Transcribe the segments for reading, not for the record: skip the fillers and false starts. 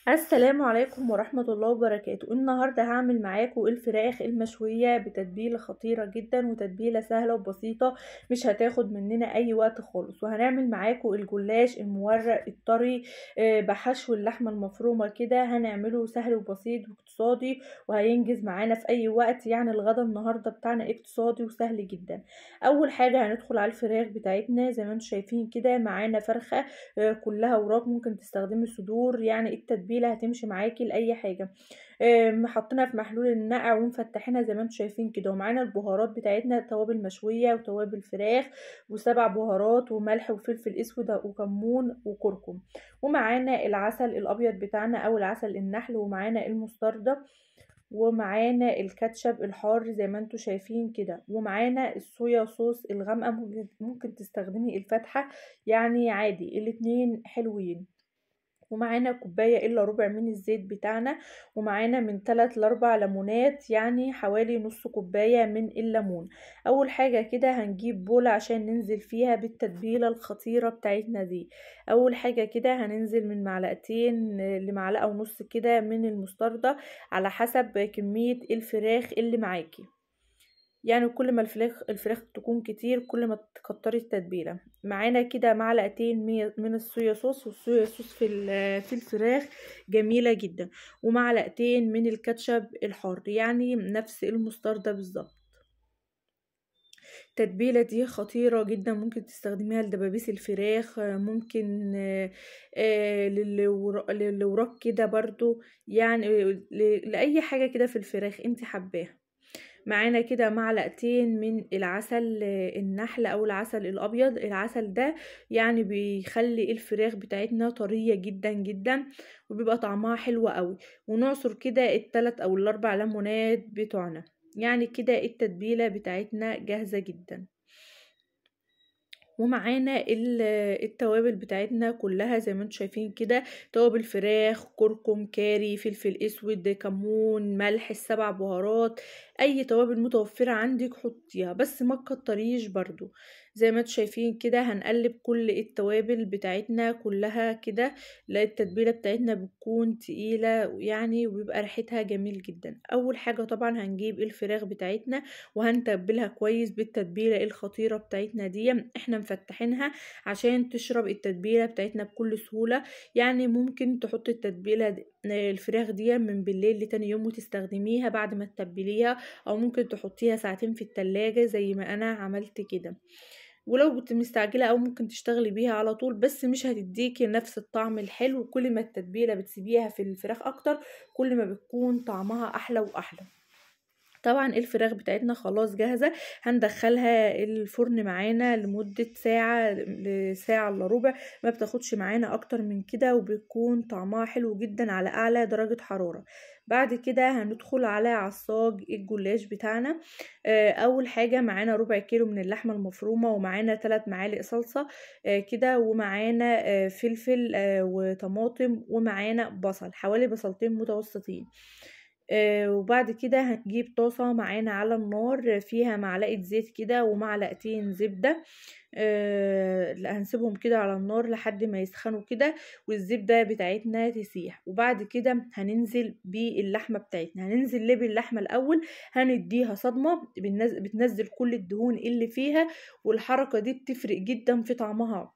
السلام عليكم ورحمة الله وبركاته. النهاردة هعمل معاكم الفراخ المشوية بتتبيلة خطيرة جدا وتتبيلة سهلة وبسيطة، مش هتاخد مننا اي وقت خالص. وهنعمل معاكم الجلاش المورق الطري بحشو اللحمة المفرومة كده، هنعمله سهل وبسيط واقتصادي وهينجز معانا في اي وقت. يعني الغدا النهاردة بتاعنا اقتصادي وسهل جدا. اول حاجة هندخل على الفراخ بتاعتنا. زي ما انتم شايفين كده معانا فرخة كلها وراك، ممكن تستخدمي صدور، يعني التتبيله هتمشي معاكي لاي حاجة. حطينا في محلول النقع ومفتحينها زي ما انتم شايفين كده. ومعانا البهارات بتاعتنا، توابل مشوية وتوابل فراخ وسبع بهارات وملح وفلفل اسود وكمون وكركم، ومعانا العسل الابيض بتاعنا او العسل النحل، ومعانا المستردة، ومعانا الكاتشب الحار زي ما انتم شايفين كده، ومعانا الصويا صوص الغامقه، ممكن تستخدمي الفاتحة يعني عادي، الاتنين حلوين. ومعانا كوباية الا ربع من الزيت بتاعنا، ومعانا من 3 ل4 ليمونات، يعني حوالي نص كوباية من الليمون. اول حاجة كده هنجيب بوله عشان ننزل فيها بالتتبيله الخطيرة بتاعتنا دي. اول حاجة كده هننزل من معلقتين لمعلقه ونص كده من المستردة على حسب كمية الفراخ اللي معاكي، يعني كل ما الفراخ تكون كتير كل ما تكتري التتبيله. معانا كده معلقتين من الصويا صوص، والصويا صوص في الفراخ جميلة جدا، ومعلقتين من الكاتشب الحار، يعني نفس المستردة بالظبط. التتبيله دي خطيرة جدا، ممكن تستخدميها لدبابيس الفراخ، ممكن للوراك كده برضو، يعني لاي حاجة كده في الفراخ انت حباها. معانا كده معلقتين من العسل النحل او العسل الابيض. العسل ده يعني بيخلي الفراخ بتاعتنا طرية جدا جدا وبيبقى طعمها حلو قوي. ونعصر كده ال3 او ال4 ليمونات بتوعنا، يعني كده التتبيله بتاعتنا جاهزة جدا. ومعانا التوابل بتاعتنا كلها زي ما انتم شايفين كده، توابل فراخ، كركم، كاري، فلفل اسود، كمون، ملح، السبع بهارات، اي توابل متوفرة عندك حطيها، بس ما تكتريش برضو. زي ما انتم شايفين كده هنقلب كل التوابل بتاعتنا كلها كده، لا التتبيله بتاعتنا بتكون تقيلة يعني وبيبقى ريحتها جميل جدا. اول حاجة طبعا هنجيب الفراخ بتاعتنا وهنتبلها كويس بالتتبيله الخطيرة بتاعتنا دي، احنا مفتحينها عشان تشرب التتبيله بتاعتنا بكل سهولة. يعني ممكن تحطي التتبيله الفراخ دي من بالليل لتاني يوم وتستخدميها بعد ما تتبليها، او ممكن تحطيها ساعتين في التلاجة زي ما انا عملت كده. ولو كنت مستعجلة او ممكن تشتغلي بيها على طول، بس مش هتديكي نفس الطعم الحلو. كل ما التتبيله بتسيبيها في الفراخ اكتر كل ما بتكون طعمها احلى واحلى. طبعا الفراخ بتاعتنا خلاص جاهزة، هندخلها الفرن معانا لمدة ساعة لساعة الا ربع، ما بتاخدش معانا اكتر من كده، وبيكون طعمها حلو جدا على اعلى درجه حرارة. بعد كده هندخل على عصاج الجلاش بتاعنا. اول حاجة معانا ربع كيلو من اللحمة المفرومه، ومعانا 3 معالق صلصه كده، ومعانا فلفل وطماطم، ومعانا بصل حوالي بصلتين متوسطين. وبعد كده هنجيب طاسة معانا على النار فيها معلقة زيت كده ومعلقتين زبدة، هنسيبهم كده على النار لحد ما يسخنوا كده والزبدة بتاعتنا تسيح. وبعد كده هننزل باللحمة بتاعتنا. هننزل ليه باللحمة الأول؟ هنديها صدمة، بتنزل كل الدهون اللي فيها، والحركة دي بتفرق جدا في طعمها.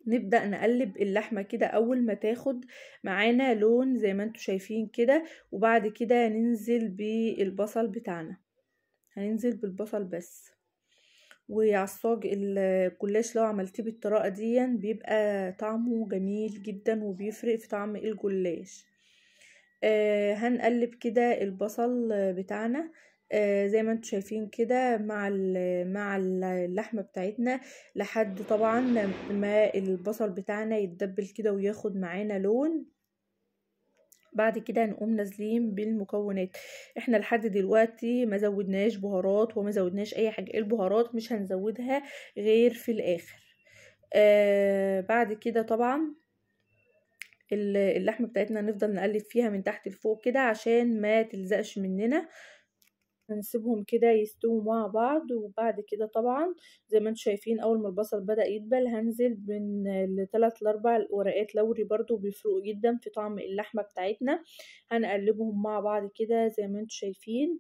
نبدأ نقلب اللحمة كده أول ما تاخد معانا لون زي ما انتوا شايفين كده، وبعد كده ننزل بالبصل بتاعنا، هننزل بالبصل بس. وعصاج الجلاش لو عملتيه بالطريقة دي بيبقى طعمه جميل جدا وبيفرق في طعم الجلاش. هنقلب كده البصل بتاعنا زي ما انتوا شايفين كده مع اللحمة بتاعتنا لحد طبعا ما البصل بتاعنا يتدبل كده وياخد معانا لون. بعد كده نقوم نازلين بالمكونات. احنا لحد دلوقتي ما زودناش بهارات وما زودناش اي حاجة، البهارات مش هنزودها غير في الاخر. بعد كده طبعا اللحمة بتاعتنا نفضل نقلب فيها من تحت لفوق كده عشان ما تلزقش مننا. هنسيبهم كده يستووا مع بعض. وبعد كده طبعا زي ما انتم شايفين اول ما البصل بدأ يدبل هنزل من 3 ل4 ورقات لوري، برضو بيفرقوا جدا في طعم اللحمة بتاعتنا. هنقلبهم مع بعض كده زي ما انتم شايفين.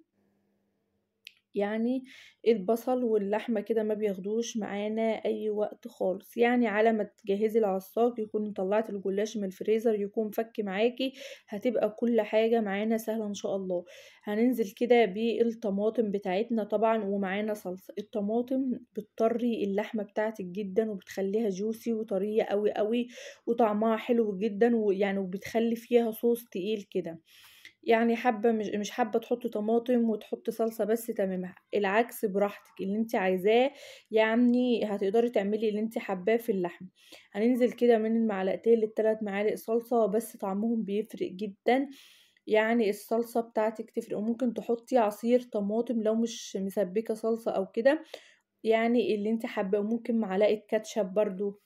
يعني البصل واللحمة كده ما بياخدوش معانا اي وقت خالص، يعني على ما تجهزي العصاج يكون طلعت الجلاش من الفريزر يكون فك معاكي، هتبقى كل حاجة معانا سهلة ان شاء الله. هننزل كده بالطماطم بتاعتنا طبعا، ومعانا صلصة الطماطم بتطري اللحمة بتاعتك جدا وبتخليها جوسي وطرية قوي قوي وطعمها حلو جدا، ويعني وبتخلي فيها صوص تقيل كده. يعني حابة مش حابة تحطي طماطم وتحطي صلصه بس، تمام، العكس براحتك اللي انت عايزاه، يعني هتقدري تعملي اللي انت حباه في اللحم. هننزل كده من المعلقتين للثلاث معالق صلصه بس، طعمهم بيفرق جدا، يعني الصلصه بتاعتك تفرق. وممكن تحطي عصير طماطم لو مش مسبكه صلصه او كده، يعني اللي انت حباه. وممكن معلقه كاتشب برضو،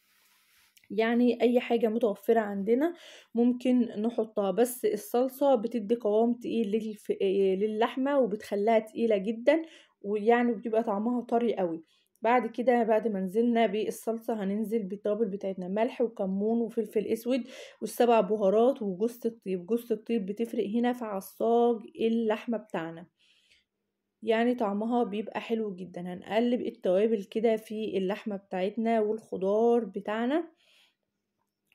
يعني اي حاجة متوفرة عندنا ممكن نحطها، بس الصلصة بتدي قوام تقيل للحمة وبتخليها تقيلة جدا، ويعني بيبقى طعمها طري قوي. بعد كده بعد ما نزلنا بالصلصة هننزل بالتوابل بتاعتنا، ملح وكمون وفلفل اسود والسبع بهارات وجوزة الطيب. جوزة الطيب بتفرق هنا في عصاج اللحمة بتاعنا، يعني طعمها بيبقى حلو جدا. هنقلب التوابل كده في اللحمة بتاعتنا والخضار بتاعنا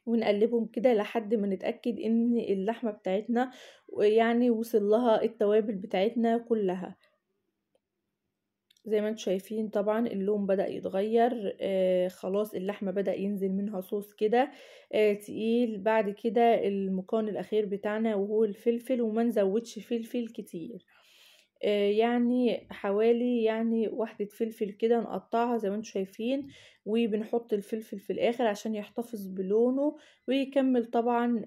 ونقلبهم كده لحد ما نتأكد ان اللحمة بتاعتنا يعني وصل لها التوابل بتاعتنا كلها. زي ما انتم شايفين طبعا اللون بدأ يتغير، خلاص اللحمة بدأ ينزل منها صوص كده تقيل. بعد كده المكون الاخير بتاعنا وهو الفلفل، وما نزودش فلفل كتير، يعني حوالي يعني واحدة فلفل كده نقطعها زي ما انتم شايفين، وبنحط الفلفل في الاخر عشان يحتفظ بلونه ويكمل طبعا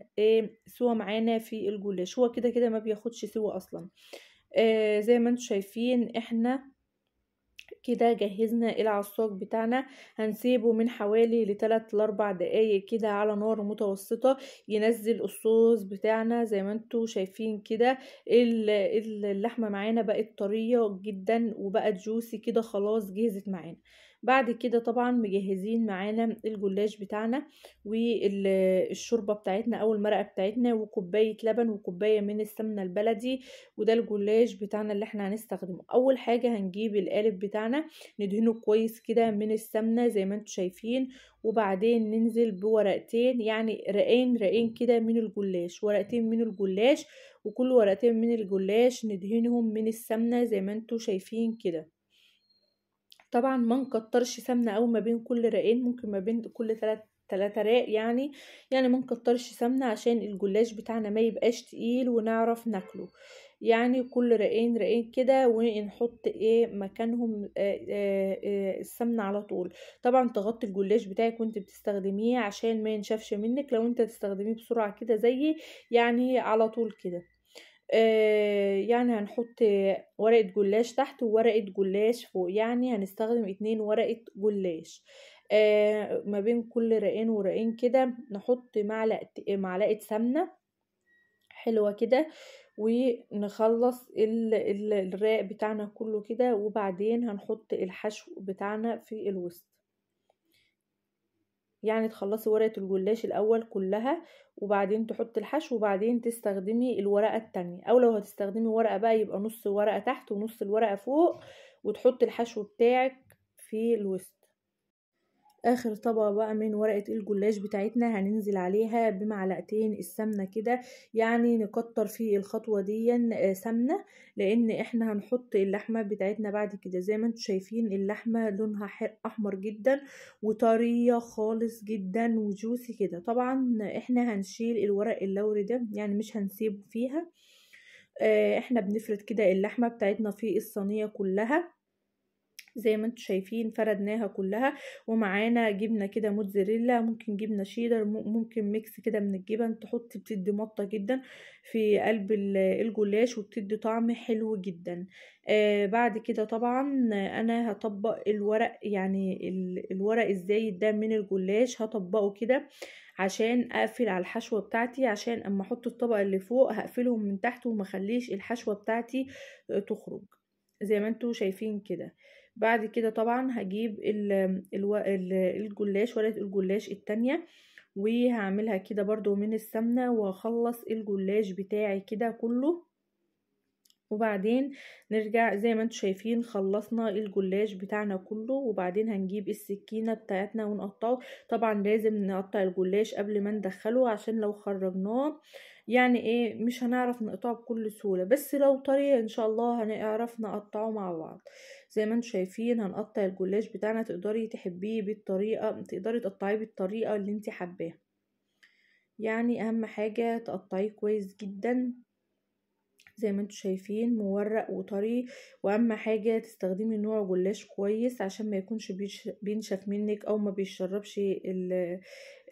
سوا معانا في الجلاش. هو كده كده ما بياخدش سوا اصلا. زي ما انتم شايفين احنا كده جهزنا العصاج بتاعنا. هنسيبه من حوالي ل3 ل4 دقايق كده على نار متوسطة ينزل الصوص بتاعنا. زي ما انتوا شايفين كده اللحمة معانا بقت طرية جدا وبقت جوسي كده، خلاص جهزت معانا. بعد كده طبعا مجهزين معانا الجلاش بتاعنا والشوربة بتاعتنا او المرقة بتاعتنا، وكوباية لبن وكوباية من السمنة البلدي، وده الجلاش بتاعنا اللي احنا هنستخدمه. اول حاجة هنجيب القالب بتاعنا ندهنه كويس كده من السمنة زي ما انتم شايفين، وبعدين ننزل بورقتين، يعني رقين رقين كده من الجلاش، ورقتين من الجلاش، وكل ورقتين من الجلاش ندهنهم من السمنة زي ما انتم شايفين كده. طبعا ما نكترش سمنه او ما بين كل رقين، ممكن ما بين كل 3 رق، يعني ما نكترش سمنه عشان الجلاش بتاعنا ما يبقاش تقيل ونعرف ناكله. يعني كل رقين رقين كده ونحط ايه مكانهم السمنة على طول. طبعا تغطي الجلاش بتاعك وانت بتستخدميه عشان ما ينشفش منك، لو انت تستخدميه بسرعة كده زيي يعني على طول كده. يعني هنحط ورقة جلاش تحت وورقة جلاش فوق، يعني هنستخدم 2 ورقة جلاش. ما بين كل رقين ورقين كده نحط معلقة سمنة حلوة كده، ونخلص الرق بتاعنا كله كده. وبعدين هنحط الحشو بتاعنا في الوسط، يعني تخلصي ورقة الجلاش الأول كلها وبعدين تحطي الحشو وبعدين تستخدمي الورقة التانية، أو لو هتستخدمي ورقة بقى يبقى نص ورقة تحت ونص الورقة فوق، وتحطي الحشو بتاعك في الوسط. اخر طبقة بقى من ورقة الجلاش بتاعتنا هننزل عليها بمعلقتين السمنة كده، يعني نكتر في الخطوة دي سمنة لان احنا هنحط اللحمة بتاعتنا بعد كده. زي ما انتم شايفين اللحمة لونها احمر جدا وطرية خالص جدا وجوسي كده. طبعا احنا هنشيل الورق اللوري ده، يعني مش هنسيبه فيها. احنا بنفرد كده اللحمة بتاعتنا في الصينية كلها زي ما انتم شايفين، فردناها كلها. ومعانا جبنه كده موتزاريلا، ممكن جبنه شيدر، ممكن mix كده من الجبن تحطي، بتدي مطه جدا في قلب الجلاش وبتدي طعم حلو جدا. بعد كده طبعا انا هطبق الورق، يعني الورق الزايد ده من الجلاش هطبقه كده عشان اقفل على الحشوه بتاعتي، عشان اما احط الطبقة اللي فوق هقفلهم من تحت وما اخليش الحشوه بتاعتي تخرج. زي ما انتوا شايفين كده. بعد كده طبعا هجيب الجلاش، ورقة الجلاش التانية، وهعملها كده برضو من السمنة، وهخلص الجلاش بتاعي كده كله. وبعدين نرجع زي ما انتم شايفين خلصنا الجلاش بتاعنا كله. وبعدين هنجيب السكينة بتاعتنا ونقطعه. طبعا لازم نقطع الجلاش قبل ما ندخله، عشان لو خرجناه يعني ايه مش هنعرف نقطعه بكل سهولة، بس لو طري ان شاء الله هنعرف نقطعه مع بعض. زي ما انتم شايفين هنقطع الجلاش بتاعنا. تقدري تحبيه بالطريقة، تقدري تقطعيه بالطريقة اللي انت حباها، يعني اهم حاجة تقطعيه كويس جدا زي ما انتم شايفين مورق وطري. واهم حاجة تستخدمي نوع جلاش كويس عشان ما يكونش بينشف منك او ما بيشربش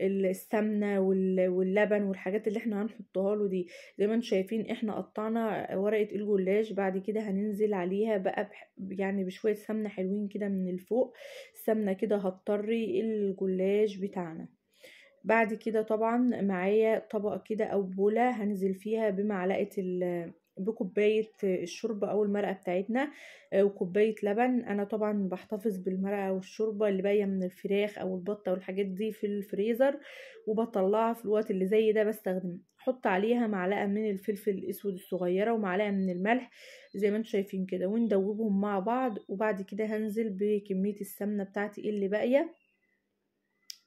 السمنة واللبن والحاجات اللي احنا هنحطها له دي. زي ما انتم شايفين احنا قطعنا ورقة الجلاش. بعد كده هننزل عليها بقى يعني بشوية سمنه حلوين كده من الفوق. السمنة كده هتطري الجلاش بتاعنا. بعد كده طبعا معايا طبق كده او بوله هنزل فيها بمعلقه بكوبايه الشوربة او المرقه بتاعتنا وكوبايه لبن. انا طبعا بحتفظ بالمرقه والشوربه اللي باقية من الفراخ او البطة والحاجات دي في الفريزر، وبطلعها في الوقت اللي زي ده بستخدمها. احط عليها معلقه من الفلفل الاسود الصغيرة ومعلقة من الملح زي ما انتم شايفين كده، وندوبهم مع بعض. وبعد كده هنزل بكمية السمنة بتاعتي اللي باقية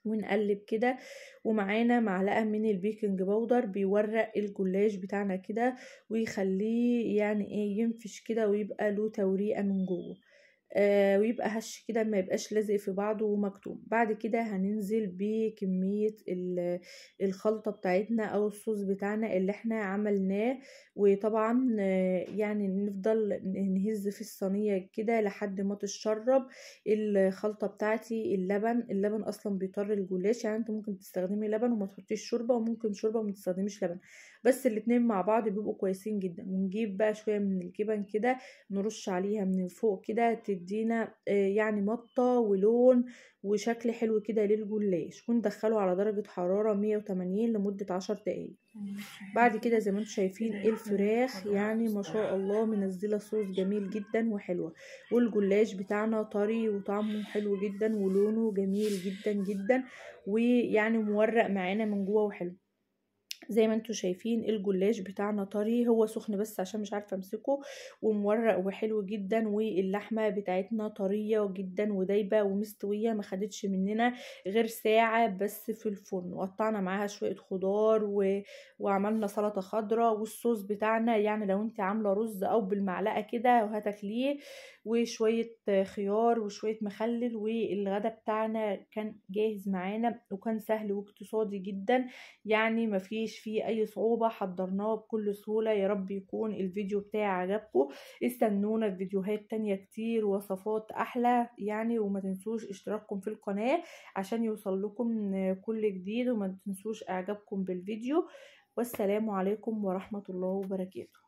ونقلب كده. ومعانا معلقه من ال baking powder بيورق الجلاش بتاعنا كده ويخليه يعني ايه ينفش كده ويبقى له توريقه من جوه، ويبقى هش كده ما يبقاش لازق في بعضه ومكتوم. بعد كده هننزل بكمية الخلطة بتاعتنا او الصوص بتاعنا اللي احنا عملناه. وطبعا يعني نفضل نهز في الصينية كده لحد ما تتشرب الخلطة بتاعتي. اللبن اصلا بيطر الجلاش، يعني انت ممكن تستخدمي لبن وما تحطيش شوربة، وممكن شوربة وما تستخدميش لبن، بس الاتنين مع بعض بيبقوا كويسين جدا. ونجيب بقى شوية من الجبن كده نرش عليها من فوق كده، تدينا يعني مطة ولون وشكل حلو كده للجلاش. وندخله على درجة حرارة 180 لمدة 10 دقايق. بعد كده زي ما انتم شايفين الفراخ يعني ما شاء الله منزلة صوص جميل جدا وحلوة، والجلاش بتاعنا طري وطعمه حلو جدا ولونه جميل جدا جدا، ويعني مورق معانا من جوه وحلو. زي ما انتم شايفين الجلاش بتاعنا طري، هو سخن بس عشان مش عارفه امسكه، ومورق وحلو جدا، واللحمة بتاعتنا طرية جدا ودايبه ومستويه، ما خدتش مننا غير ساعة بس في الفرن. وقطعنا معاها شوية خضار وعملنا سلطة خضراء، والصوص بتاعنا يعني لو انت عامله رز او بالمعلقه كده وهتاكليه، وشوية خيار وشوية مخلل، والغدا بتاعنا كان جاهز معانا، وكان سهل واقتصادي جدا، يعني مفيش فيه اي صعوبة، حضرناه بكل سهولة. يا رب يكون الفيديو بتاعي عجبكم، استنونا في فيديوهات تانية كتير وصفات احلى يعني، وما تنسوش اشتراككم في القناة عشان يوصل لكم كل جديد، وما تنسوش اعجابكم بالفيديو. والسلام عليكم ورحمة الله وبركاته.